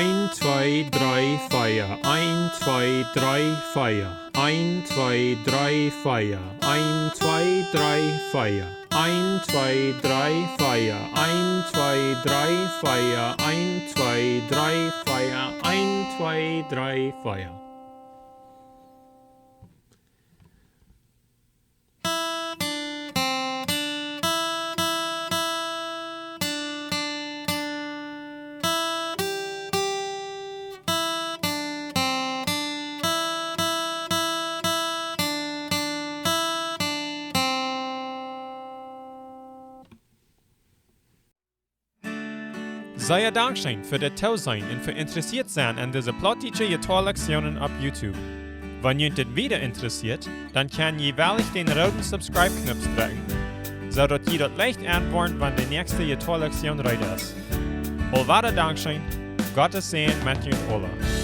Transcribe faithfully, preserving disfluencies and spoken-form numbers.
Eent, twee, dree, vea. Eent, twee, dree, vea. Eent, twee, dree, vea. Eent, twee, dree, vea. Eent, twee, dree, vea. Eent, twee, dree, vea. Eent, twee, dree, vea. Eent, twee, dree, vea. Sea dankscheen fa daut Tooseenen un fa interessieet sennen aun dise plautdietsche Jittoa-Lektionen opp YouTube. Wan junt dit wieda interessieet, dan kjenn jie wellich dän rooden Subscribe-Knoop drekjen, soo daut jie daut leicht enwoaren, wan de näakjste Jittoa-Lektion reed es. Aulwada dankscheen, Gott sien Säajen met junt aula.